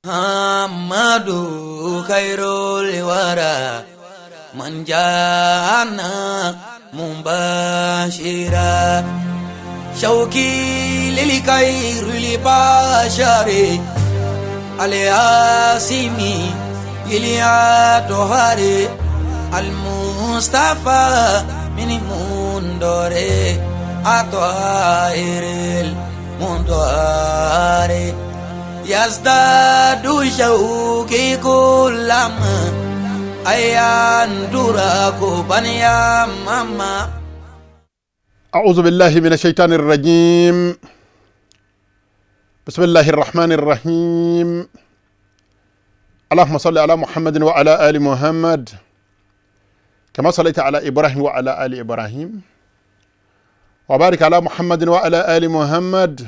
محمد خير الورى من جاءنا مبشرا شوقي للخير البشر الياسمي الأطهر المصطفى من مندور أطهر المندور يزداد شوقي كلما أيان دراكو بنيا ماما. أعوذ بالله من الشيطان الرجيم. بسم الله الرحمن الرحيم. اللهم صل على محمد وعلى آل محمد كما صليت على إبراهيم وعلى آل إبراهيم، وبارك على محمد وعلى آل محمد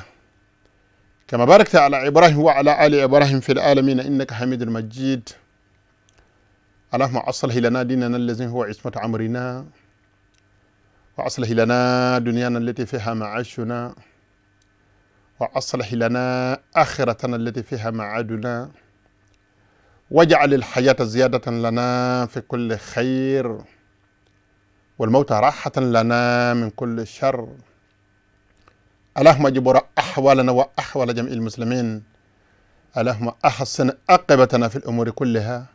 كما باركت على إبراهيم وعلى آل إبراهيم في العالمين إنك حميد مجيد. اللهم أصلح لنا ديننا الذي هو عصمة أمرنا، وأصلح لنا دنيانا التي فيها معاشنا، وأصلح لنا آخرتنا التي فيها معادنا، واجعل الحياة زيادة لنا في كل خير، والموت راحة لنا من كل شر. اللهم اجبر أحوالنا وأحوال جميع المسلمين. اللهم أحسن عاقبتنا في الأمور كلها،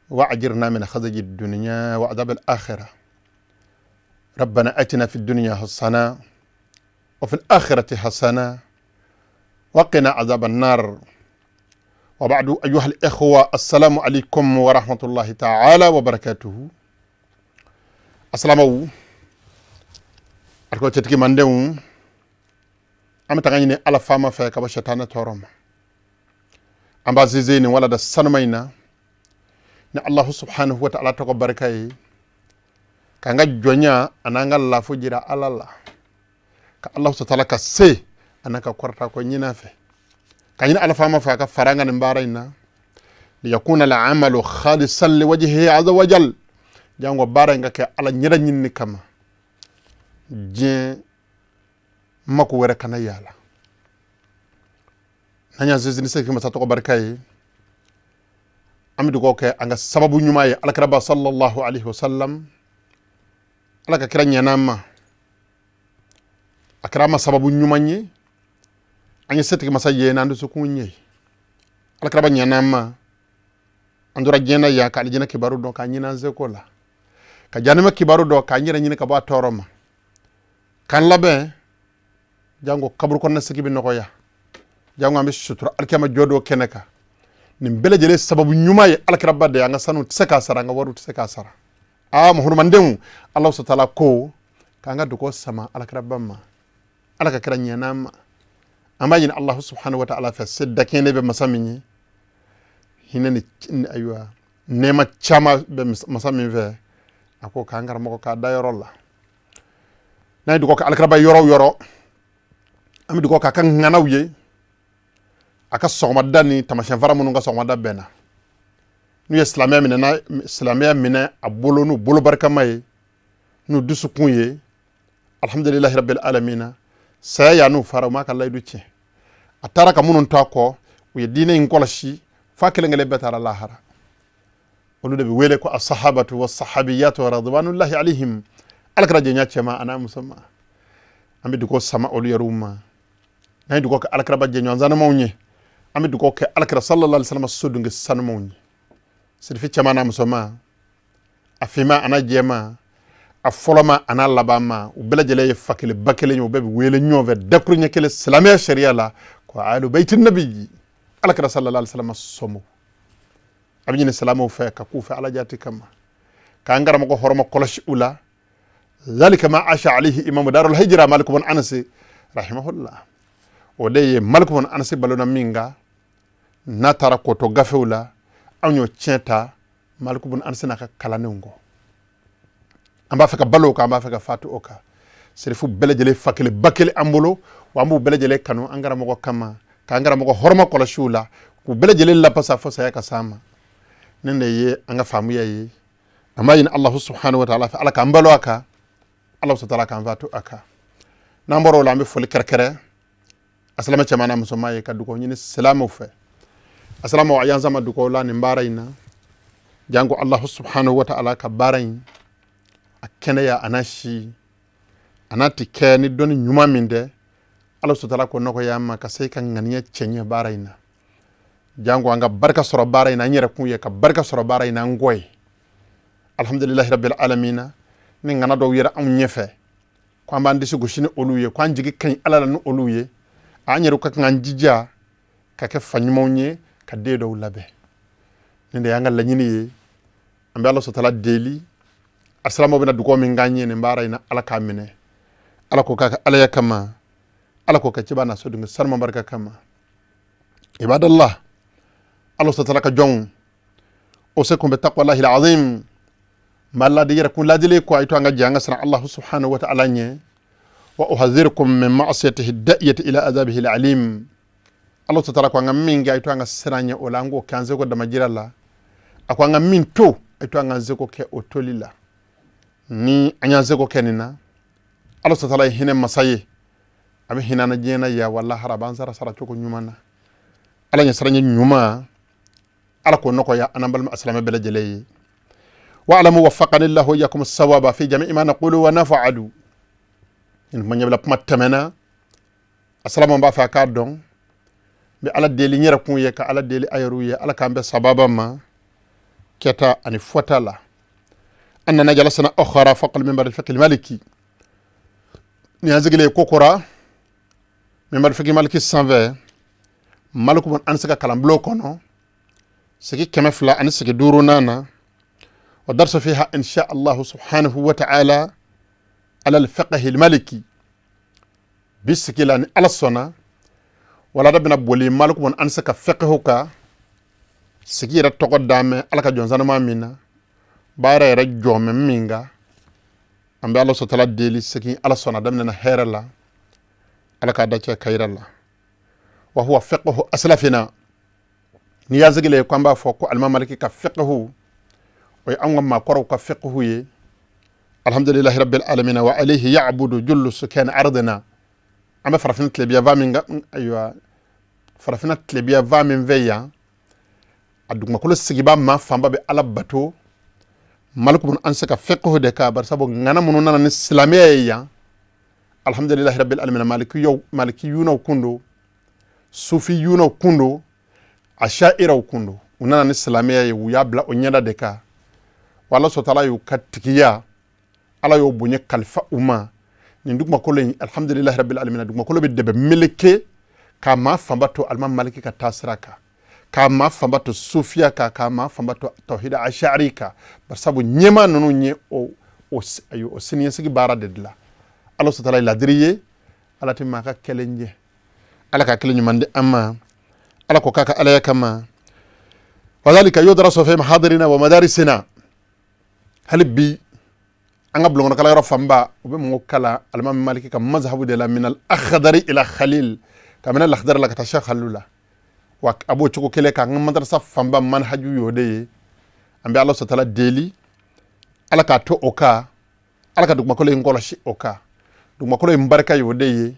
وأجرنا من خزي الدنيا وعذاب الآخرة. ربنا آتنا في الدنيا حسنة وفي الآخرة حسنة وقنا عذاب النار. وبعد، أيها الإخوة، السلام عليكم ورحمة الله تعالى وبركاته. السلام عليكم. أركو تتكي مانديو an bɛ taga ɲini Ala faama fɛ ka bɔ sɛtanɛ tɔɔrɔ ma. An b'a sinsin nin walada sanuma in na ni Alahu subhanahu wa ta'ala tɔgɔ barika ye, k'an ka jɔnya an'an ka lafu jira Ala la, ka Alahu subhanahu wa ta'ala ka se an'an ka kɔrɔta ko ɲini a fɛ, ka ɲini Ala faama fɛ a ka fara an ka nin baara in na. Liyakuna al-amalu khalisan liwajhihi azza wa jal. Jango baara in ka kɛ Ala ɲɛda ɲinini kama, diɲɛ mako wɛrɛ kana yaala. N'an y'an sinsin ni setigi masa tɔgɔ barika ye, an bɛ dugawu kɛ an ka sababu ɲuman ye alakiraba sallallahu alaihi wasallam. Ala ka kira ɲɛna an ma, a kɛra an ma sababu ɲuman ye, an ye setigi masa ye n'an dusukun ye. Alakiraba ɲɛna an ma, an tora diɲɛ na yan ka alijinɛ kibaru dɔn k'an ɲini an seko la, ka jahanama kibaru dɔn k'an yɛrɛ ɲini ka bɔ a tɔɔrɔ ma, k'an labɛn jango kaburu kɔnɔna sigi bɛ nɔgɔya, jango an bɛ sutura alikiyama jɔ dɔ kɛnɛ kan. Nin bɛɛ lajɛlen sababu ɲuman ye alakiraba de ye. An ka sanu tɛ se k'a sara, an ka wariw tɛ se k'a sara. Aa muhurmandenw, Alahu subahana taala ko k'an ka dugawu sama alakiraba ma, Ala ka kira ɲɛna an ma. An b'a ɲini Alahu subahana wa taala fɛ, se dakɛnɛ bɛ masa min ye, hinɛ ni ayiwa nɛɛma caman bɛ masa min fɛ, a ko k'an karamɔgɔ k'a da yɔrɔ la. N'an ye dugawu kɛ alakiraba yɔrɔ o yɔrɔ, an bɛ dugawu k'a ka ŋanaw ye, a ka sɔgɔmada ni taamasiyɛn fara minnu ka sɔgɔmada bɛnna, n'u ye silamɛya minɛ, n'a silamɛya minɛ a bolo n'u bolo barikama ye, n'u dusukun ye, alhamdulilahi rabbil alamina. Saya y'a n'u fara, u m'a ka layidu tiɲɛ. A taara ka minnu to a kɔ, u ye diinɛ in kɔlɔsi f'a kelen kelen bɛɛ taara lahara. Olu de bɛ wele ko asahabatu wa sahabiyatu radwanullahi alayhim. Ala kɛra jɛnya cɛma a n'a muso ma. An bɛ dugawu sama olu yɛrɛw ma. N'an ye dugawu kɛ alakiraba jɛɲɔgɔn sanumaw ye, an bɛ dugawu kɛ alakira sallallahu alaihi wasallam sodunke sanumaw ye, sirifi cɛman n'a musoman, a finman a n'a jɛman, a fɔlɔma a n'a labanma, u bɛɛ lajɛlen ye fa kelen ba kelen ye. U bɛɛ bɛ wele ɲɔgɔn fɛ dakuruɲɛ kelen silamɛya sariya la ko alu bayti nabi, alakira sallallahu alaihi wasallam somɔgɔw. A bɛ ɲini silamɛw fɛ ka k'u fɛ Ala jati kama, k'an karamɔgɔ hɔrɔma kɔlɔsi u la. Zalika ma asha alayhi imamu darul hijra Malik ibn Anas rahimahullah. O de ye Malik ibn Anas balona min kan, n'a taara k'o to gafew la, anw y'o tiɲɛ ta Malik ibn Anas n'a ka kalandenw kɔ. An b'a fɛ ka balo o kan, an b'a fɛ ka fatu o kan. Sirifu bɛɛ lajɛlen fa kelen ba kelen an bolo, wa an b'u bɛɛ lajɛlen kanu an karamɔgɔ kama, k'an karamɔgɔ hɔrɔma kɔlɔsi u la, k'u bɛɛ lajɛlen lapasa fo saya ka s'an ma. Nin de ye an ka faamuya ye. An b'a ɲini Alahu subhanahu wa ta'ala fɛ, Ala k'an balo a kan, Ala subhanahu wa ta'ala k'an fatu a kan. N'an bɔra o la, an bɛ foli kɛrɛkɛrɛ a silamɛ cɛman n'a musoman ye, ka dugawu ɲini silamɛw fɛ. Asalamaw, a y'an sama dugawu la nin baara in na. Janko Allahu subhanahu wa ta'ala ka baara in a kɛnɛya, a n'a si, a n'a ti kɛ ni dɔnni ɲuman min dɛ, Ala sutala ko nɔgɔya an ma ka se ka ŋaniya cɛɲɛ baara in na. Janko an ka barika sɔrɔ baara in na, an yɛrɛ kun ye ka barika sɔrɔ baara in na, an kɔ ye. Alhamdulilahi rabbil alamina. Ni ŋana dɔw yɛrɛ anw ɲɛfɛ ko an b'an disi gosi ni olu ye, ko an jigi ka ɲi Ala la ni olu ye, an yɛrɛ ka kan k'an jija ka kɛ fa ɲumanw ye, ka den dɔw labɛn. Nin de y'an ka laɲini ye. An bɛ Ala sɔtala deli, asilamaw bɛna dugawu min k'an ye nin baara in na, Ala k'a minɛ. Ala ko k'a ka Alaya kama, Ala ko ka ciba na sodenw sanuma barika kama. Ibadallah, Ala sɔtala ka jɔnw, usikum bi taqwallahi alazim. N b'a ladi yɛrɛ kun ladili ko a ye to an ka jɛ an ka siran Allahu subhanahu wa ta'ala ɲɛ. Wa uhadhirukum min ma'siyatihi da'iyati ila azabihi alalim. Ala sɔtala ko an ka min kɛ, a ye to an ka siran ɲɛ o la, an k'o kɛ an seko damajira la. A ko an ka min to, a ye to an k'an seko kɛ o toli la. Ni an y'an seko kɛ nin na, Ala sɔtala ye hinɛ masa ye, a bɛ hinɛ an na diɲɛ na yan wa lahara a b'an sara sara cogo ɲuman na. Ala ɲɛ siran ɲɛ ɲuman, Ala k'o nɔgɔya an n'an balima silamɛ bɛɛ lajɛlen ye. Wa alamu waffaqani llahu iyyakum sawaba fi jami'i ma naqulu wa naf'alu. Nin kuma ɲɛbila kuma tɛmɛna. Asalama b'a fɛ a k'a dɔn, n bɛ Ala deli n yɛrɛ kun ye, ka Ala deli a yɛrɛw ye, Ala k'an bɛn sababa ma kɛta ani fɔta la. An nana jalasana ukhra fawqa al-minbar al-fiqh al-maliki. Nin y'an sigilen ye kokora minbar fiqh maliki sanfɛ, Maliku bun Anasi ka kalanbulon kɔnɔ, sigi 200 ani sigi duurunan na. Wa darsu fiha insha allahu subhanahu wa ta'ala ala al-fiqh al-maliki. Bi sigi la, ni Ala sɔnna, walada bɛna boli Maliku bun Anasi ka fiqh kan. Sigi yɛrɛ tɔgɔ damɛ Ala ka jɔn sanuma min na, baara yɛrɛ jɔmɛ min kan. An bɛ Ala sɔtala deli, segin Ala sɔnna daminɛna hɛrɛ la, Ala k'a da cɛ kayira la. Wa huwa fiqhu aslafina. N'i y'a sigilen ko an b'a fɔ ko alimami Maliki ka fiqhu, o ye an ka maakɔrɔw ka fiqhu ye. Alhamdulillahi rabbil alamin. Wa alayhi ya'budu jullu sukan ardina. An bɛ farafina tilebiyanfan min kan, ayiwa, farafina tilebiyanfan min fɛ yan, a dugumakolo sigiba maa fanba bɛ Ala bato Maliku bun Anasi ka fiqhu de kan. Barisabu ŋana minnu nana ni silamɛya ye yan, alhamdulillahi rabbil alamin, malikiyaw, malikiyunaw kun don, sufiyunaw kun don, ashairaw kun don. U nana ni silamɛya ye, u y'a bila o ɲɛda de kan. Wa Ala sɔtala y'u ka tigiya, Ala y'o bonya kalifa u ma nin dugumakolo in. Alhamdulillahi rabbil alamin, dugumakolo bɛ dɛbɛ meleke k'a maa fanba to alimami Maliki ka taasira kan, k'a maa fanba to sufiya kan, k'a maa fanba to tawhida ashari kan. Barisabu ɲɛmaa ninnu ye o o siniɲɛsigi baara de dilan. Ala sɔtala ye ladiri ye, Ala tɛ maa ka kɛlɛ ɲɛ. Ala ka kɛlɛ ɲuman di an ma, Ala ko k'a ka Alaya kama. Wadhalika yudrasu fi mahadirina wa madarisina. Hali bi an ka bulonkɔnɔ fanba, u bɛ mɔgɔw kalan alimami Maliki ka mazhabu de la, minal akhdari ila khalil, ka minɛ lakhdari la ka taa Cheikh Khalilu la. Wa a b'o cogo kelen k'an ka madarasa fanba manhaju y'o de ye. An bɛ Ala sɔtala deli, Ala k'a to o kan, Ala ka dugumakolo in kɔlɔsi o kan. Dugumakolo in barika y'o de ye.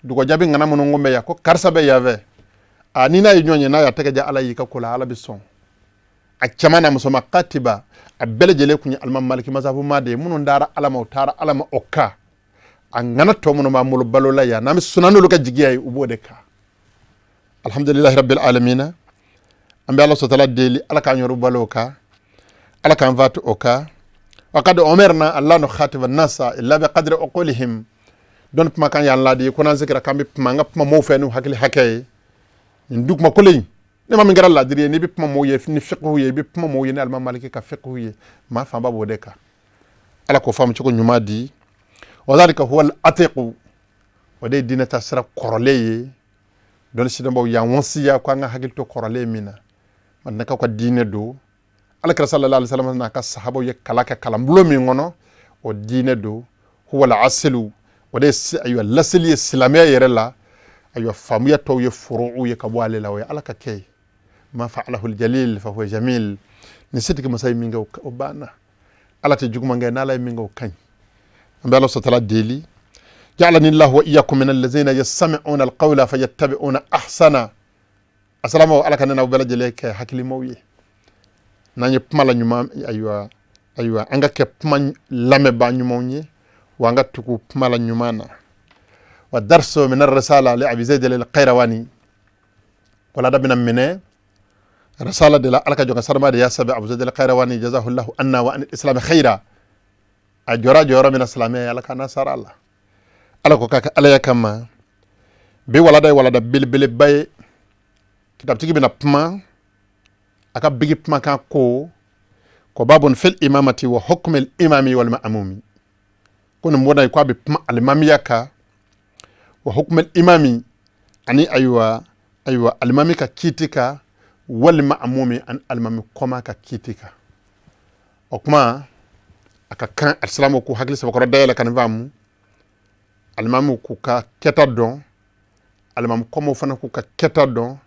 Dugu jaabi ŋana minnu ko bɛ yan ko karisa bɛ yan fɛ, a ni n'a ye ɲɔgɔn ye, n'a y'a tɛgɛ diya Ala y'i ka ko la, Ala bɛ sɔn. A cɛman n'a musoman katiba, a bɛɛ lajɛlen kun ye alimami Maliki masabu maa de ye. Minnu dara Ala ma, u taara Ala ma o kan. A ŋana tɔ minnu b'an bolo balo la yan, n'an bɛ sunna n'olu ka jigiya ye, u b'o de kan. Alhamdulilahi rabbil alamina. An bɛ Ala sɔtala deli, Ala k'an yɔrɔ balo o kan, Ala k'an fatu o kan. Wa kad umirna alla nukhatiba nasa illa bi qadri uqulihim. Dɔnni kumakan y'an ladi ko n'an sigira k'an bɛ kuma, an ka kuma mɔgɔw fɛ n'u hakili hakɛ ye. Nin dugumakolo in, ne ma min kɛra ladiri ye, n'i bɛ kuma mɔgɔw ye ni fiqhu ye, i bɛ kuma mɔgɔw ye ni alimami Maliki ka fiqhu ye, maa fanba b'o de kan. Ala k'o faamu cogo ɲuman di. Wa dhalika huwa al-atiqu. O de ye diinɛ ta sira kɔrɔlen ye. Dɔnni sidɔnbaw y'an wasiya ko an ka hakili to kɔrɔlen min na, madinakaw ka diinɛ don. Alakira sallallahu alaihi wasallam n'a ka sahabaw ye kalan kɛ kalanbulon min kɔnɔ, o diinɛ don. Huwa al-aslu. O de ye ayiwa laseli ye silamɛya yɛrɛ la. Ayiwa, faamuya tɔw ye furu'u ye ka bɔ ale la. O ye Ala ka kɛ ye. Ma fa'alahu al-jalil fa huwa jamil. Ni setigi masa ye min kɛ, o banna. Ala tɛ juguman kɛ. N'Ala ye min kɛ, o ka ɲi. An bɛ Ala sɔtala deli, ja'alani llahu wa iyyakum min allazina yastami'una alqawla fayattabi'una ahsana. Asalamaw, Ala ka ne n'aw bɛɛ lajɛlen kɛ hakilimaw ye n'an ye kuma la ɲuman. Ayiwa, ayiwa, an ka kɛ kuma lamɛnbaa ɲumanw ye, wa an ka tugu kuma la ɲuman na. Wa darso min ar-risala li Abi Zayd al-Qayrawani, walada bɛna minɛ risala de la. Ala ka jɔn ka sarama de y'a sɛbɛn, Abu Zayd al-Qayrawani, jazahullahu anna wa an islam khaira. A jɔra jɔyɔrɔ min na silamɛ, Ala ka n'a sara la. Ala ko k'a kɛ Alaya kama. Bi walada ye walada belebeleba ye. Kitabutigi bɛna kuma a ka bigi kumakan ko babun fil imamati wa hukmi imami wal ma'mumi. Ko nin bɔda ye ko a bɛ kuma alimamiya kan, wa hukmi imami, ani ayiwa, ayiwa, alimami ka kiiti kan, wal ma'mumi, ani alimami kɔma ka kiiti kan. O kuma a ka kan alisilamu k'u hakili sɛbɛkɔrɔ dayɛlɛ ka nin faamu. Alimamiw k'u ka kɛta dɔn, alimami kɔmaw fana k'u ka kɛta dɔn.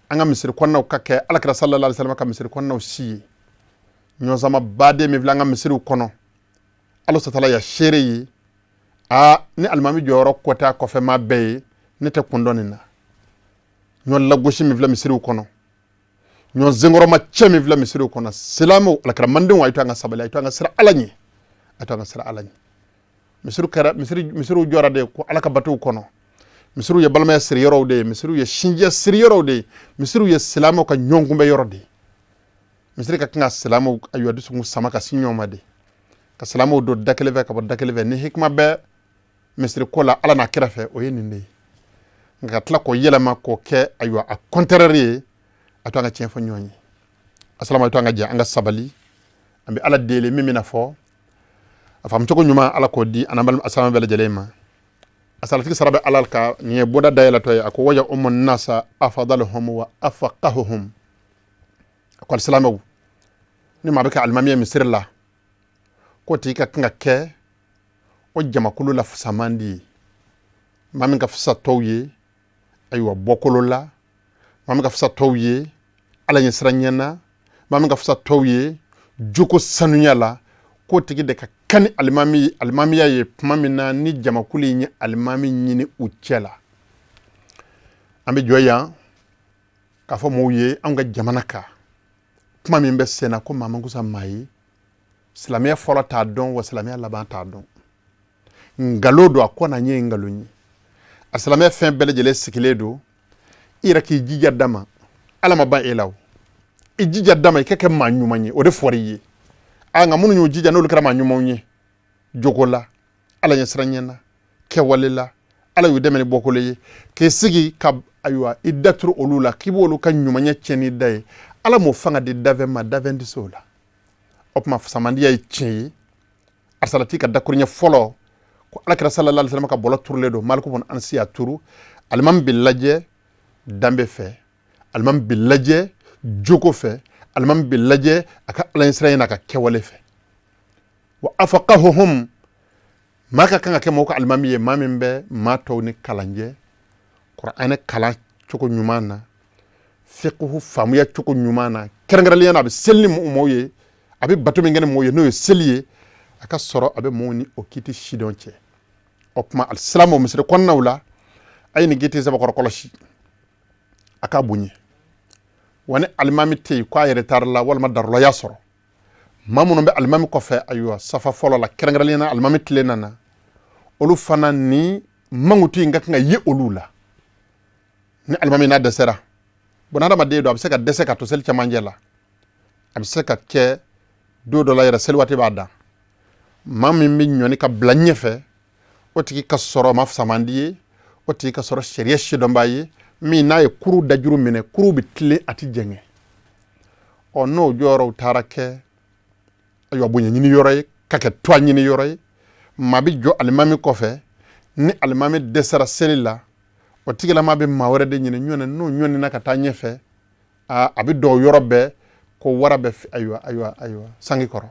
An ka misiri kɔnɔnaw ka kɛ Alakira sallallahu alaihi wasallam ka misiri kɔnɔnaw si ye. Ɲɔgɔnsama baden min filɛ an ka misiriw kɔnɔ, Ala satala ya seere ye. Aa, ni alimami jɔyɔrɔ ko t'a kɔfɛ maa bɛɛ ye, ne tɛ kun dɔn nin na. Ɲɔgɔn lagosi min filɛ misiriw kɔnɔ, ɲɔgɔn senkɔrɔma cɛ min filɛ misiriw kɔnɔ, silamɛw, Alakira mandenw, a ye to an ka sabali, a ye to an ka siran Ala ɲɛ, a ye to an ka siran Ala ɲɛ. Misiriw kɛra misiri, misiriw jɔra de ko Ala ka batow kɔnɔ. Misiriw ye balimaya siri yɔrɔw de ye, misiriw ye sinjiya siri yɔrɔw de ye, misiriw ye silamɛw ka ɲɔgɔn kunbɛ yɔrɔ de ye. Misiri ka kan ka silamɛw, ayiwa, dusukun sama ka sin ɲɔgɔn ma de, ka silamɛw don da kelen fɛ ka bɔ da kelen fɛ. Ni hikima bɛ misiri ko la Ala n'a kira fɛ, o ye nin de ye. Nka ka tila k'o yɛlɛma k'o kɛ, ayiwa, a contraire ye, a to an ka tiɲɛ fɔ ɲɔgɔn ye. Asalamu, a to an ka jɛ, an ka sabali. An bɛ Ala deli, min bɛna fɔ, a faamucogo ɲuman, Ala k'o di an balima asalama bɛɛ lajɛlen ma. A salatigi sara bɛ Ala ka. Nin ye bɔda dayɛlɛtɔ ye. A ko: wa ya ummu nasa afdaluhum wa afqahuhum. A ko alisilamɛw, ni maa bɛ kɛ alimami ye misiri la, k'o tigi ka kan ka kɛ o jamakulu la fisaman di ye, maa min ka fisa tɔw ye, ayiwa, bɔkolo la, maa min ka fisa tɔw ye Ala ɲɛ siran ɲɛ na, maa min ka fisa tɔw ye joko sanuya la, k'o tigi de ka kan ni alimami alimamiya ye tuma min na ni jamakulu in ye alimami ɲini u cɛ la. An bɛ jɔ yan k'a fɔ mɔgɔw ye, anw ka jamana kan, kuma min bɛ sen na ko maa man kusa maa ye, silamɛya fɔlɔ t'a dɔn, wa silamɛya laban t'a dɔn. Nkalon don, a ko na ɲɛ ye nkalon ye. A silamɛya fɛn bɛɛ lajɛlen sigilen don i yɛrɛ k'i jija dama. Ala ma ban e la o. I jija dama, i ka kɛ maa ɲuman ye, o de fɔra i ye. A nka minnu y'u jija, n'olu kɛra maa ɲumanw ye jogo la, Ala ɲɛ siran ɲɛ na, kɛwale la, Ala y'u dɛmɛ ni bɔkolo ye, k'i sigi ka, ayiwa, i daturu olu la k'i b'olu ka ɲumanya tiɲɛ n'i da ye, Ala m'o fanga di dafɛn ma, dafɛn tɛ se o la. O tuma fisamandiya ye tiɲɛ ye. Asalati ka dakuruɲɛ fɔlɔ ko Alakira sallallahu alaihi wasallam ka bɔlɔ turulen don, Maliku bun Anasi y'a turu. Alimami bɛ lajɛ danbe fɛ, alimami bɛ lajɛ jogo fɛ, alimami bɛ lajɛ a ka Ala ɲɛsiran n'a ka kɛwale fɛ. Wa afaqahuhum, maa ka kan ka kɛ mɔgɔw ka alimami ye, maa min bɛ maa tɔw ni kalanjɛ kuranɛ kalan cogo ɲuman na, fiqhu faamuya cogo ɲuman na, kɛrɛnkɛrɛnnenya na a bɛ seli ni mɔgɔw ye, a bɛ bato min kɛ ni mɔgɔw ye, n'o ye seli ye, a ka sɔrɔ a bɛ mɔgɔw ni o kiti sidɔn cɛ. O tuma alisilamɛw, misiri kɔnɔnaw la, a ye nin kiti sɛbɛkɔrɔ kɔlɔsi, a k'a bonya. Wa ni alimami tɛ yen, k'a yɛrɛ taara la walima darula y'a sɔrɔ, maa minnu bɛ alimami kɔfɛ, ayiwa, safa fɔlɔ la, kɛrɛnkɛrɛnnenya na alimami tilen nana, olu fana ni mankutu in ka kan ka ye olu la. Ni alimami n'a dɛsɛra, bon, hadamaden don, a bɛ se ka dɛsɛ ka to seli cɛmancɛ la, a bɛ se ka kɛ don dɔ la yɛrɛ seli waati b'a dan. Maa min bɛ ɲɔni ka bila ɲɛfɛ, o tigi ka sɔrɔ ma fisamandi ye, o tigi ka sɔrɔ sariya sidɔnbaa ye, min n'a ye kuru dajuru minɛ, kuru bɛ tilen, a tɛ jɛngɛ. Ɔ, n'o jɔyɔrɔw taara kɛ, ayiwa, bonya ɲini yɔrɔ ye, ka kɛ tuwa ɲini yɔrɔ ye, maa bɛ jɔ alimami kɔfɛ, ni alimami dɛsɛra seli la, o tigilama bɛ maa wɛrɛ de ɲini ɲɔnɛ, n'o ɲɔnina ka taa ɲɛfɛ, a bɛ dɔw yɔrɔ bɛɛ ko wara bɛ, ayiwa, ayiwa, ayiwa, sange kɔrɔ.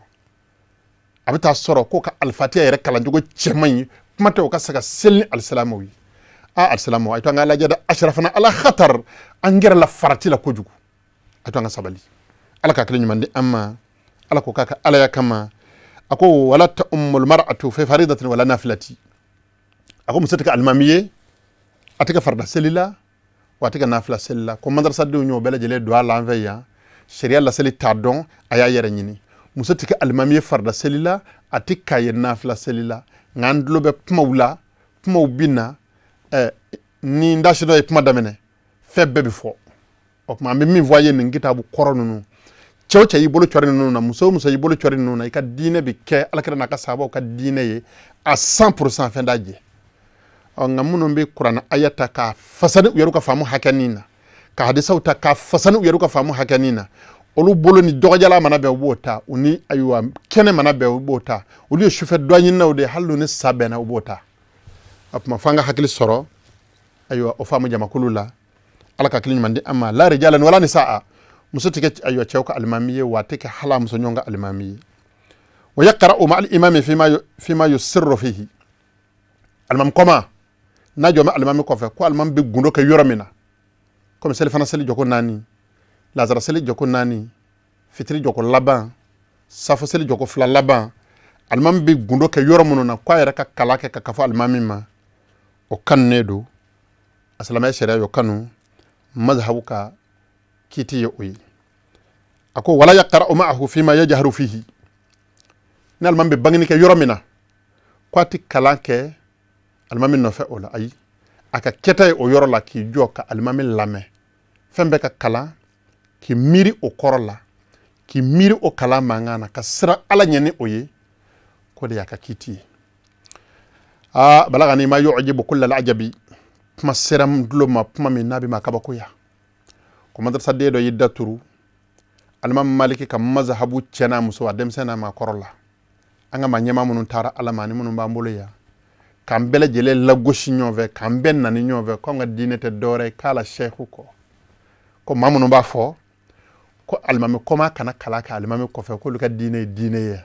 A bɛ taa sɔrɔ k'o ka alifatiya yɛrɛ kalancogo cɛ man ɲi, kuma tɛ o ka se ka seli ni alisilamɛw ye. A alisilamɛw, a ye to an ka lajɛ dɛ. Asharafana ala khatar, an gɛrɛla farati la kojugu. A to an ka sabali. Ala ka hakili ɲuman di an ma. Ala ko k'a ka alaya kama. A ko: wala ta ummul mar'atu fi faridatin wala nafilati. A ko muso tɛ kɛ alimami ye, a tɛ kɛ farida seli la. Wa a tɛ kɛ nafila seli la. Ko madarasadenw y'o bɛɛ lajɛlen don a la an fɛ yan, sariya laseli t'a dɔn, a y'a yɛrɛ ɲini. Muso tɛ kɛ alimami ye farida seli la, a tɛ k'a ye nafila seli la. Nka an tulo bɛ kumaw la, kumaw bi na ni n dasi dɔ ye kuma daminɛ, fɛn bɛɛ bɛ fɔ. O tuma an bɛ min fɔ a ye, nin kitabu kɔrɔ ninnu, cɛ o cɛ y'i bolo cɔri ninnu na, muso o muso y'i bolo cɔri ninnu na, i ka diinɛ bɛ kɛ alakira n'a ka sahabaw ka diinɛ ye a 100%, fɛn t'a jɛ. Ɔ nka minnu bɛ kuranɛ aya ta k'a fasa ni u yɛrɛ ka faamu hakɛnin na, ka hadisaw ta k'a fasa ni u yɛrɛ ka faamu hakɛnin na, olu bolo ni dɔgɔjala mana bɛn, u b'o ta, u ni ayiwa kɛnɛ mana bɛn, u b'o ta. Olu ye sufɛ dɔɲininaw de ye, hali n'u ni sa bɛnna, u b'o ta. O tuma f'an ka hakili sɔrɔ ayiwa o faamu jamakulu la. Ala ka hakili ɲuman di an ma. La rijalan wala nisaa, muso tɛ kɛ ayiwa cɛw ka alimami ye, wa a tɛ kɛ hala muso ɲɔgɔn ka alimami ye. Wa yaqra'u ma al imami fima yusirru fihi. Alimami kɔma n'a jɔ bɛ alimami kɔfɛ, ko alimami bɛ gundo kɛ yɔrɔ min na, komi selifana seli jɔko naani, lazara seli jɔko naani, fitiri jɔko laban, safo seli jɔko fila laban, alimami bɛ gundo kɛ yɔrɔ minnu na, ko a yɛrɛ ka kalan kɛ ka kafo alimami ma, o kanunen don. A silamɛya sariya y'o kanu, mazhabu ka kiiti ye o ye. A ko wala yaqra'u ma'ahu fima yajharu fihi. Ni alimami bɛ bangeni kɛ yɔrɔ min na, ko a tɛ kalan kɛ alimami nɔfɛ o la. Ayi, a ka kɛta ye o yɔrɔ la k'i jɔ ka alimami lamɛn, fɛn bɛɛ ka kalan, k'i miiri o kɔrɔ la, k'i miiri o kalan mankan na, ka siran Ala ɲɛ ni o ye, k'o de y'a ka kiiti ye. Aa balagani ma yu'jibu kulla al-ajabi, kuma sera n tulo ma, kuma min n'a bɛ ma kabakoya, ko madrasaden dɔ y'i da turu alimami Maliki ka mazahabu cɛ n'a muso, a denmisɛn n'a maakɔrɔ la. An ka maa ɲɛmaa minnu taara Ala ma ani minnu b'an bolo yan, k'an bɛɛ lajɛlen lagosi ɲɔgɔn fɛ, k'an bɛɛ nani ɲɔgɔn fɛ, k'anw ka diinɛ tɛ dɔwɛrɛ ye k'ala sɛku kɔ. Ko maa minnu b'a fɔ ko alimami kɔma kana kalan kɛ alimami kɔfɛ, k'olu ka diinɛ ye diinɛ ye.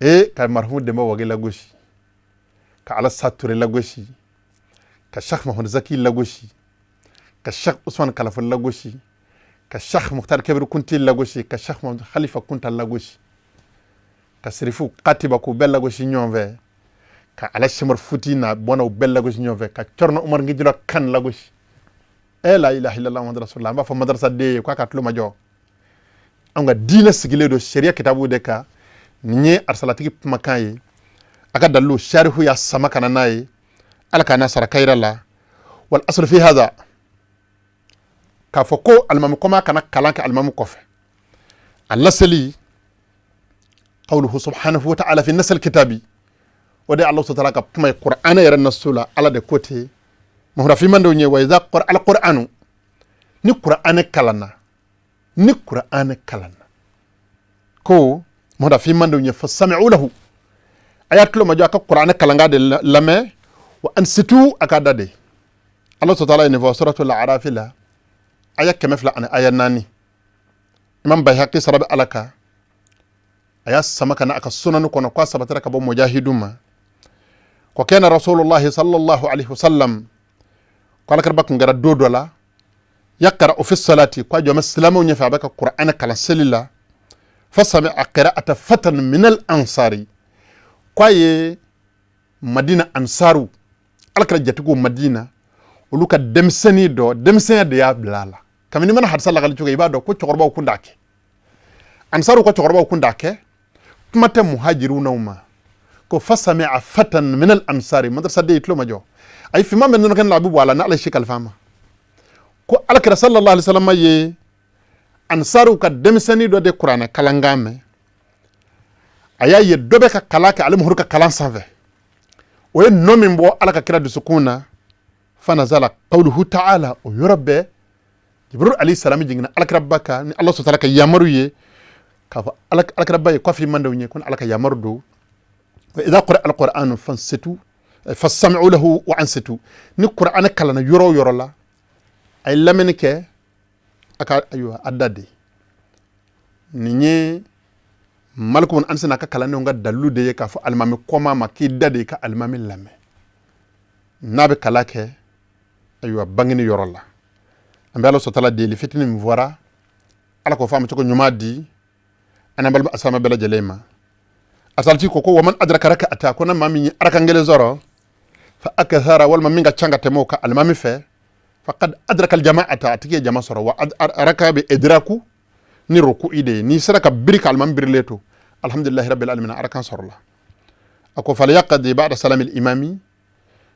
Ee, ka marhumu Denba Wage lagosi, ka Alasa Ture lagosi, ka Sheikh Mahamadu Zaki lagosi, ka Sheikh Usman Kalafo lagosi, ka Sheikh Mukhtar Kebiri Kunti lagosi, ka Sheikh Muhammad Khalifa Kunta lagosi, ka Sirifu Katiba k'u bɛɛ lagosi ɲɔgɔn fɛ, ka Ala Umar Futi n'a bɔnnaw bɛɛ lagosi ɲɔgɔn fɛ, ka Cɔrɔnɔ Umar Ngijilɔ kan lagosi. E la ilaha illallah Muhammadu rasulullah. An b'a fɔ madrasa den ye k'a ka tulo majɔ. An ka diinɛ sigilen don sariya kitabu de kan. Nin ye arisalatigi kumakan ye, a ka dalilu sarihu y'a sama ka na n'a ye. Ala k'a n'a sara kayira la. Wal aslu fi hadha, k'a fɔ ko alimami kɔma kana kalan kɛ alimami kɔfɛ, a laseli qawluhu subhanahu wa ta'ala fi nasl kitabi, o de Allah ta'ala ka kuma ye Qur'an yɛrɛ nasu la. Ala de ko ten mahurafimandenw ye: wa idha qura al-Qur'anu, ni Qur'an kalanna, ni Qur'an kalanna, ko mahurafimandenw ye, fasami'u lahu, a y'a tulo majɔ a ka Qur'an kalankan de lamɛn, wa ansitu, a ka da de. Allah ta'ala ye nin fɔ suratul A'raf la, aya 200 ani aya 4. Imam Bayhaqi sara bɛ Ala kan, a y'a sama ka na a ka sunani kɔnɔ k'a sabatira ka bɔ mujahidu ma, ko kana rasulullahi sallallahu alaihi wasallam, ko alakiraba kun kɛra don dɔ la, yaqra'u fi salati, ko a jɔ bɛ silamɛw ɲɛfɛ, a bɛ ka Qur'an kalan seli la, fasami'a qira'ata fatan min al ansari, ko a ye Madina ansaru, alakira jatigiw Madina, olu ka denmisɛnnin dɔ, denmisɛnya de y'a bila a la. Kabini mana hadisa lakali cogo, i b'a dɔn ko cɛkɔrɔbaw kun t'a kɛ, ansaru ka cɛkɔrɔbaw kun t'a kɛ, kuma tɛ muhajirunw ma. Ko fasami'a fatan min al ansari, madrasaden y'i tulo majɔ, a ye finman bɛ nɔnɔ kɛnɛ la, a bɛ bɔ a la ni Ala ye si kalifa a ma. Ko alakira sallallahu alaihi wasallam ye ansaru ka denmisɛnnin dɔ de kuranɛ kalankan mɛn, a y'a ye dɔ bɛ ka kalan kɛ ale Muhamadu ka kalan sanfɛ, o ye nɔ min bɔ Ala ka kira dusukun na. Fanazala qawluhu ta'ala, o yɔrɔ bɛɛ Jibril alayhi salam jiginna alakiraba kan ni Ala sɔtala ka yamaru ye, k'a fɔ alakiraba ye kɔfɛ mandenw ye ko Ala ka yamaru don: wa idha quri'a al-Qur'anu fansitu fastami'u lahu wa ansitu. Ni Qur'an kalanna yɔrɔ o yɔrɔ la, a ye lamɛnni kɛ, a ka ayiwa a da de. Nin ye Maliku bin Anasi n'a ka kalandenw ka dalilu de ye k'a fɔ alimami kɔma ma k'i da de ka alimami lamɛn n'a bɛ kalan kɛ ayiwa bangeni yɔrɔ la. An bɛ Ala sɔtala deli, fitinin min fɔra, Ala k'o faamu cogo ɲuman di an n'an balima alisilamɛ bɛɛ lajɛlen ma. Asalati ko waman adraka rak'ata, ko na maa min ye arakan kelen sɔrɔ, fa akthara, walima min ka ca ka tɛmɛ o kan alimami fɛ. Faqad adraka aljama'ata, a tigi ye jama sɔrɔ. Wa araka bɛ idraku ni ruku'i de ye. N'i sera ka biri ka alimami birilen to, alhamdulillahi rabbil alamin, arakan sɔrɔla. A ko falyaqdi ba'da salami al-imami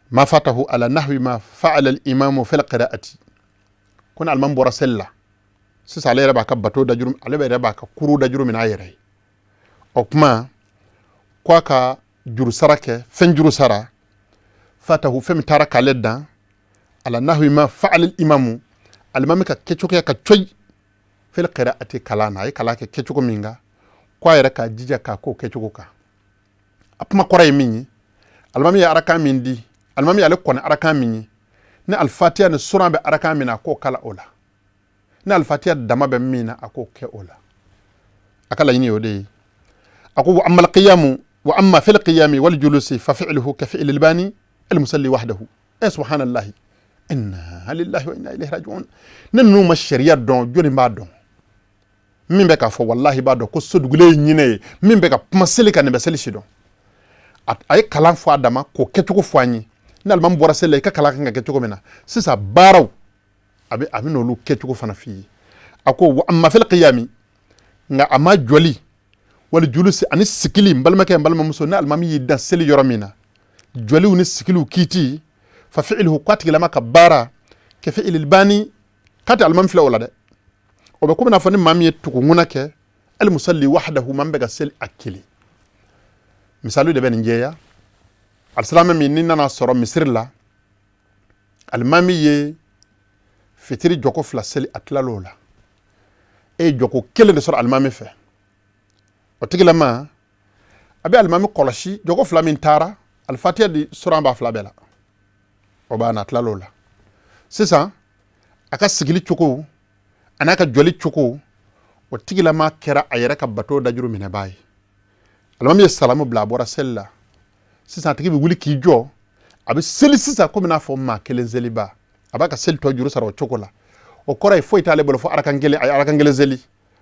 ma fatahu ala nahwi ma fa'ala al-imamu fil qira'ati. Ko ni alimami bɔra seli la sisan, ale yɛrɛ b'a ka bato dajuru, ale yɛrɛ b'a ka kuru dajuru minɛ a yɛrɛ ye. O kuma ko a ka juru sara kɛ, fɛn juru sara, fatahu, fɛn min taara k'ale dan, ala nahwi ma fa'ala al-imamu, alimami ka kɛcogoya ka coyi, fil qira'ati, kalan na, a ye kalan kɛ kɛcogo min kan, ko a yɛrɛ k'a jija k'a k'o kɛcogo kan. A kuma kɔrɔ ye min ye, alimami ye arakan min di, alimami y'ale kɔni arakan min ye, ni alifatiya ni suran bɛ arakan min na, a k'o kala o la. Ni alifatiya dama bɛ min na, a k'o kɛ o la. A ka laɲini y'o de ye. A ko wa amma alqiyamu wa amma fil qiyami wal julusi fa fi'luhu ka fi'li albani almusalli wahdahu. E subhanallahi, inna lillahi wa inna ilayhi raji'un. Ne ninnu ma sariya dɔn, jɔnni b'a dɔn? Min bɛ k'a fɔ, wallahi b'a dɔn ko sodugulen ye ɲinɛ ye. Min bɛ ka kuma seli kan, nin bɛ seli si dɔn. A ye kalan fɔ a dama k'o kɛcogo fɔ an ye. Ni alimami bɔra seli la, i ka kalan kan ka kɛ cogo min na sisan, baaraw a bɛ n'olu kɛcogo fana f'i ye. A ko wa amma fil qiyami, nka a ma jɔli, wali julusi, ani sigili. N balimakɛ, n balimamuso, ni alimami y'i dan seli yɔrɔ min na, jɔliw ni sigiliw kiiti, fa fi'luhu, k'a tigilama ka baara ka fi'lil bani, k'a tɛ alimami filɛ o la dɛ. O bɛ komi n'a fɔ ni maa min ye tugu ŋuna kɛ, al musalli wahdahu, maa min bɛ ka seli a kelen. Misali de bɛ nin jɛya. Alisilamɛ min ni nana sɔrɔ misiri la, alimami ye fitiri jɔko fila seli, a tilal'o la, e ye jɔko kelen de sɔrɔ alimami fɛ. O tigilama a bɛ alimami kɔlɔsi, jɔko fila min taara, alifatiya di suran b'a fila bɛɛ la, o b'a na tilal'o la. Sisan a ka sigili cogo a n'a ka jɔli cogo, o tigilama kɛra a yɛrɛ ka bato dajuru minɛbaa ye. Alimami ye salamu bila, a bɔra seli la. Sisan a tigi bɛ wuli k'i jɔ, a bɛ seli sisan komi n'a fɔ maa kelen seliba. A b'a ka seli tɔ juru sara o cogo la. O kɔrɔ ye foyi t'ale bolo fo arakan kelen. A ye arakan kelen seli,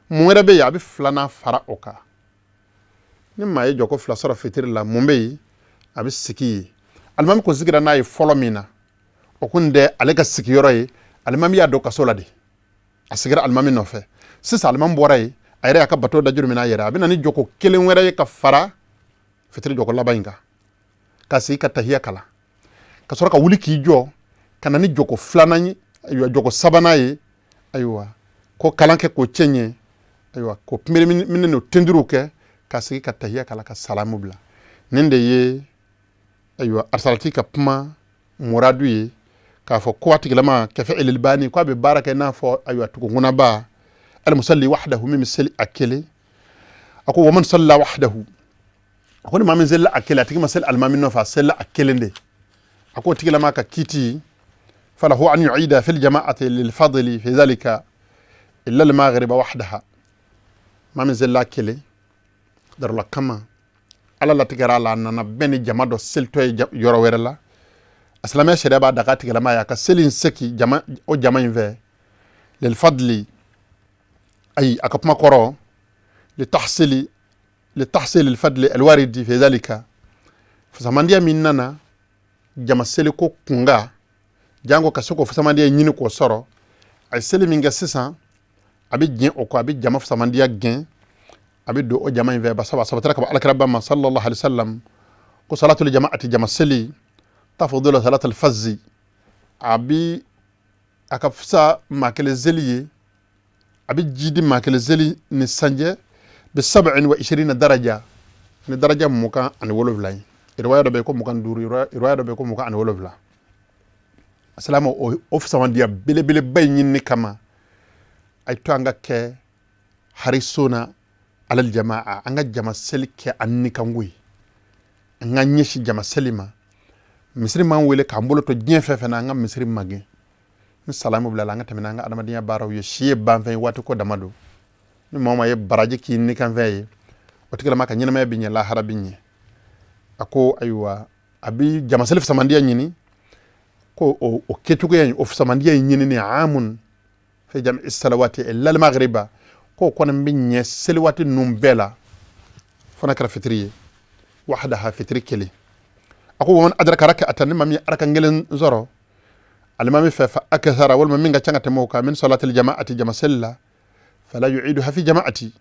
mun wɛrɛ bɛ yen? A bɛ filanan fara o kan. Ni maa ye jɔko fila sɔrɔ fitiri la, mun bɛ yen? A bɛ sigi yen. Alimami kun sigira n'a ye fɔlɔ min na, o kun tɛ ale ka sigiyɔrɔ ye. Alimami y'a don kaso la de, a sigira alimami nɔfɛ. Sisan alimami bɔra yen, a yɛrɛ y'a ka bato dajuru minɛ a yɛrɛ. A bɛ na ni jɔko kelen wɛrɛ ye ka fara fitiri jɔko laban in kan, ka sigi ka tahiya kalan, ka sɔrɔ ka wuli k'i jɔ ka na ni jɔko filanan ye, ayiwa, jɔko sabanan ye. Ayiwa, ko kalan kɛ k'o cɛ ɲɛ, ayiwa, k'o minɛ n'o tenduruw kɛ, ka sigi ka tahiya kalan, ka salamu bila. Nin de ye, ayiwa, arisalati ka kuma muradu ye, k'a fɔ ko a tigilama ka fi'lil bani, ko a bɛ baara kɛ n'a fɔ, ayiwa, tugunaba almusalli wahdahu, min bɛ seli a kelen. A ko waman salla wahdahu, a ko ni maa min selila a kelen, a tigi ma seli alimami nɔfɛ, a selila a kelen de, a ko o tigilama ka kiti, falahu an yu'ida fil jama'ati lil fadli fi dhalika illa al maghriba wahdaha. Maa min selila a kelen darula kama, ala latigɛra a la, a nana bɛn ni jama dɔ selitɔ ye yɔrɔ wɛrɛ la, a silamɛya sariya b'a daga a tigilama ye a ka seli in seki jama, o jama in fɛ. Lil fadli, ayi, a ka kuma kɔrɔ, litahsili alfadli alwaridi fi dhalika, fisamandiya min nana jama seliko kunga, jango ka se k'o fisamandiya ɲini k'o sɔrɔ. A ye seli min kɛ sisan, a bɛ diɲɛ o kɔ, a bɛ jama fisamandiya gɛn, a bɛ don o jama in fɛ. Basaba a sabatira ka bɔ alakiraba ma sallallahu alaihi wasallam ko salatul jama'ati, jama seli, tafdulu salatul fazzi, a bi a ka fisa maa kelen seli ye, a bɛ jidi maa kelen seli ni sanjɛ bi 27 daraja, ni daraja 27 ye. Riwaya dɔ bɛ yen ko 25, riwaya dɔ bɛ yen ko 27. Asalama o fisamandiya belebeleba in ɲinini kama, a ye to an ka kɛ harisona alal jamaa, an ka jama seli kɛ an nikanko ye, an ka ɲɛsin jama seli ma. Misiri m'an wele k'an bolo to diɲɛ fɛn fɛn na, an ka misiri magɛn. Ni salamu bilala, an ka tɛmɛ n'an ka adamadenya baaraw ye. Si ye banfɛn ye, waati ko dama don. Ni maa o maa ye baraji k'i nikanfɛn ye, o tigilama ka ɲɛnamaya bɛ ɲɛ, lahara bɛ ɲɛ. A ko ayiwa, a bɛ jamaseli fisamandiya ɲini ko o kɛcogoya in, o fisamandiya in ɲinini amun fi jami salawati illa al maghriba, k'o kɔni bɛ ɲɛ seli waati ninnu bɛɛ la, fo n'a kɛra fitiri ye, wahdaha, fitiri kelen. A ko waman adraka rak'atan, ni maa min ye arakan kelen sɔrɔ. Alimami fɛ fa akthara, walima min ka ca ka tɛmɛ o kan, min salatil jama'ati, jama seli la, fala yu'iduha fi jama'ati,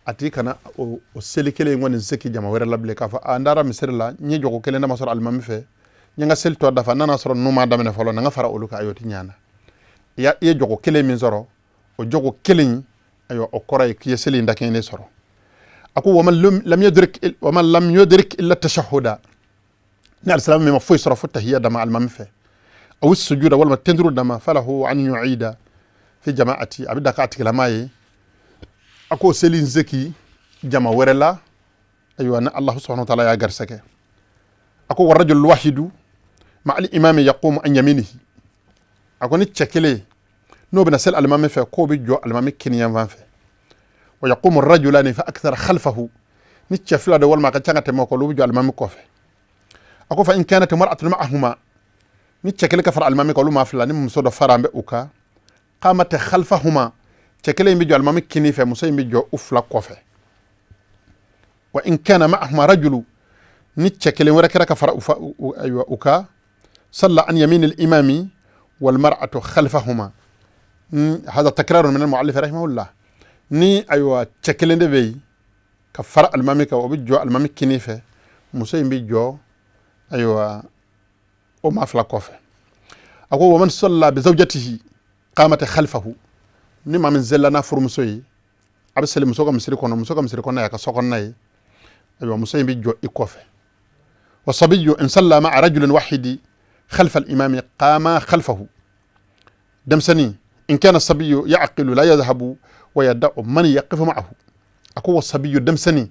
a tigi kana o seli kelen in kɔni seki jama wɛrɛ la bilen, k'a fɔ a n taara misiri la, n ye jɔko kelen dama sɔrɔ alimami fɛ, n ye n ka seli tɔ dafa, n nana sɔrɔ ninnu m'a daminɛ fɔlɔ, na n ka fara olu kan. Ayi, o tɛ ɲana. I ye jɔko kelen min sɔrɔ, o jɔko kelen, ayiwa, o kɔrɔ ye k'i ye seli in dakɛɲɛnen sɔrɔ. A ko waman lam yudrik illa tashahuda, ni alisilamɛ min ma foyi sɔrɔ fo tahiya dama alimami fɛ, aw sujuda, walima tenturu dama, falahu an yu'ida fi jama'ati, a bɛ daga a tigilama ye a k'o seli in seki jama wɛrɛ la, ayiwa, ni Allahu subhanahu wa ta'ala y'a garisɛgɛ. A ko warajul wahidu ma al imami yaqumu an yaminihi, a ko ni cɛ kelen n'o bɛna seli alimami fɛ, k'o bɛ jɔ alimami kiniyanfan fɛ, wa yaqumu rajulani fa akthara khalfahu, ni cɛ fila de walima a ka ca ka tɛmɛ o kan, olu bɛ jɔ alimami kɔfɛ. A ko fa in kanat mar'atun ma'ahuma, ni cɛ kelen ka fara alimami kan, olu maa fila, ni muso dɔ fara an bɛ u kan, qamat khalfahuma, cɛ kelen in bɛ jɔ alimami kini fɛ, muso in bɛ jɔ u fila kɔfɛ. Wa in kana ma'ahuma rajulu, ni cɛ kelen wɛrɛ kɛra ka fara ayiwa, u kan, salla an yamin al-imami wal mar'atu khalfahuma. Hada takrar min al-mu'allif rahimahullah. Ni ayiwa cɛ kelen de bɛ yen ka fara alimami kan, o bɛ jɔ alimami kini fɛ, muso in bɛ jɔ ayiwa o maa fila kɔfɛ. A ko waman salla bi zawjatihi qamat khalfahu, ni maa min selila n'a furumuso ye, a bɛ seli muso ka misiri kɔnɔ, muso ka misiri kɔnɔ y'a ka so kɔnɔna ye, ayiwa, muso in bɛ jɔ i kɔfɛ. Wa sabiyyu in salla ma'a rajulin wahidi khalfa al-imami qama khalfahu, denmisɛnnin, in kana sabiyyu ya'qilu la yadhhabu wa yada'u man yaqifu ma'ahu. A ko wa sabiyyu, denmisɛnnin,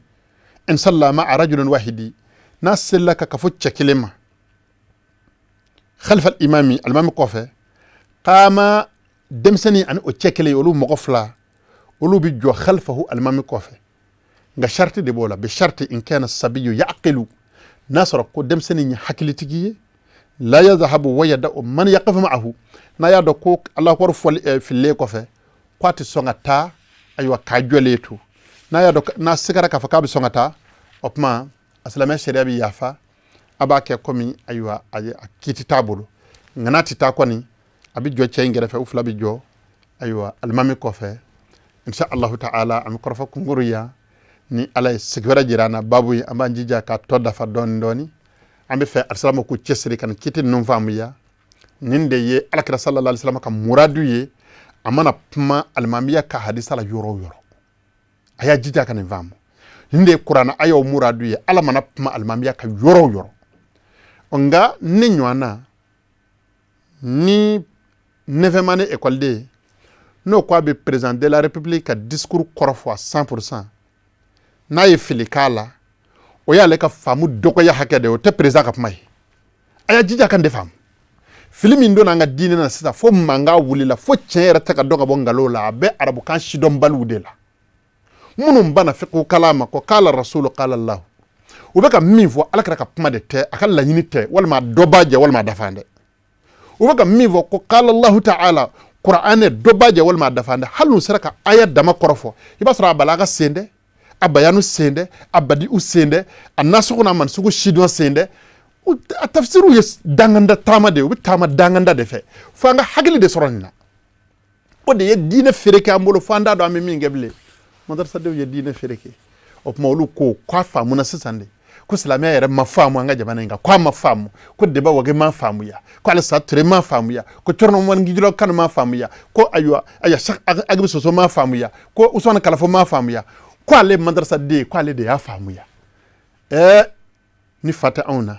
in salla ma'a rajulin wahidi, n'a selila ka kafo cɛ kelen ma, khalfa al-imami, alimami kɔfɛ, qama, denmisɛnnin ani o cɛ kelen, olu mɔgɔ fila, olu bɛ jɔ khalfahu, alimami kɔfɛ. Nka sharti de b'o la, bi sharti in kana sabiyu yaqilu, n'a sɔrɔ ko denmisɛnnin ye hakilitigi ye, la yadhhabu wa yada'u man yaqifu ma'ahu, n'a y'a dɔn ko Alahu akbar fɔli fililen kɔfɛ k'a tɛ sɔn ka taa, ayiwa, k'a jɔlen to, n'a y'a dɔn, n'a sigara k'a fɔ k'a bɛ sɔn ka taa, o tuma a silamɛ sariya bɛ yafa, a b'a kɛ komi ayiwa a kiiti t'a bolo. Nka n'a tɛ taa kɔni, a bɛ jɔ cɛ in kɛrɛfɛ, u fila bɛ jɔ ayiwa alimami kɔfɛ. Insha Allahu ta'ala, an bɛ kɔrɔfɔ kunkuru yan. Ni Ala ye sigi wɛrɛ jira an na, babu ye, an b'an jija k'a tɔ dafa dɔɔni dɔɔni. An bɛ fɛ alisilamɛw k'u cɛsiri ka nin kiti ninnu faamuya. Nin de ye alakira sallallahu alaihi wasallam ka muradu ye a mana kuma alimamiya ka hadisa la yɔrɔ o yɔrɔ. A y'a jija ka nin faamu. Nin de ye kuranɛ ayaw muradu ye Ala mana kuma alimamiya ka yɔrɔ o yɔrɔ. Nka ne ɲɔgɔn na ni neuvième année ekɔliden, n'o ko a bɛ président de la république ka discours kɔrɔ fɔ à 100%, n'a ye fili k'a la, o y'ale ka faamu dɔgɔya hakɛ de ye, o tɛ président ka kuma ye. A y'a jija ka nin de faamu. Fili min donna an ka diinɛ na sisan, fo mankan wulila, fo tiɲɛ yɛrɛ tɛ ka dɔn ka bɔ nkalon la, a bɛ arabukan sidɔnbaliw de la, minnu banna fiqhu kalan ma ko kala rasulu kala lahu. U bɛ ka min fɔ, ala kira ka kuma de tɛ, a ka laɲini tɛ, walima dɔ b'a jɛ walima a dafa dɛ. U bɛ ka min fɔ ko kala Allahu ta'ala, kuranɛ dɔ b'a jɛ walima a dafa dɛ. Hali n'u sera ka aya dama kɔrɔ fɔ, i b'a sɔrɔ a balaga sen dɛ, a bayanu sen dɛ, a badi'u sen dɛ, a nasugu n'a mansugu sidɔn sen dɛ. A tafsiriw ye danganda taama de ye, u bɛ taama danganda de fɛ. Fo an ka hakili de sɔrɔ nin na. O de ye diinɛ feere kɛ an bolo, fo an t'a dɔn an bɛ min kɛ bilen. Madarasadenw ye diinɛ feere kɛ. O tuma olu ko k'a faamuna sisan de ko silamɛya yɛrɛ ma faamu an ka jamana in kan, ko a ma faamu, ko Demba Wage ma faamuya, ko Alisa Ture ma faamuya, ko Cɔrɔnɔ Ngijilɔ Kanu ma faamuya, ko ayiwa ayiwa Cheikh Agibu Soso ma faamuya, ko Usumani Kalafo ma faamuya, ko ale madarasaden, ko ale de y'a faamuya. Ɛɛ, ni fa tɛ anw na,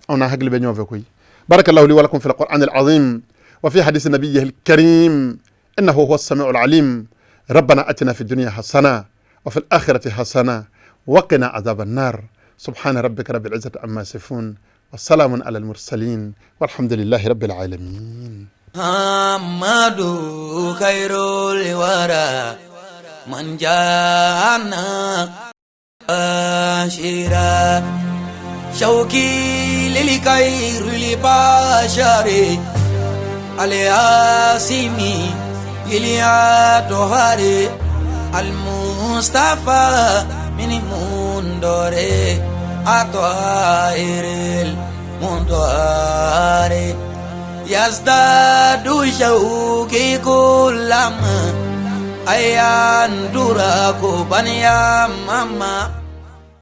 anw na hakili bɛ ɲɔgɔn fɛ koyi. Barakallahu li wa lakum fil qur'an al azim wa fi hadith nabiyyihi al karim, innahu huwa as-sami'u al alim. Rabbana atina fid dunya hasana wa fil akhirati hasana wa qina adhaban nar. Subhana rabbika rabbil izzati amma yasifun wa salamun ala al mursalin walhamdulillahi rabbil alamin. Muhammadu khairul wara man jana bashira shauki lil khairil bashari al asimi lil atohari al mustafa min mundore atohiril mundore. يزداد شوقي كلما أيان دراكو بنيا ماما.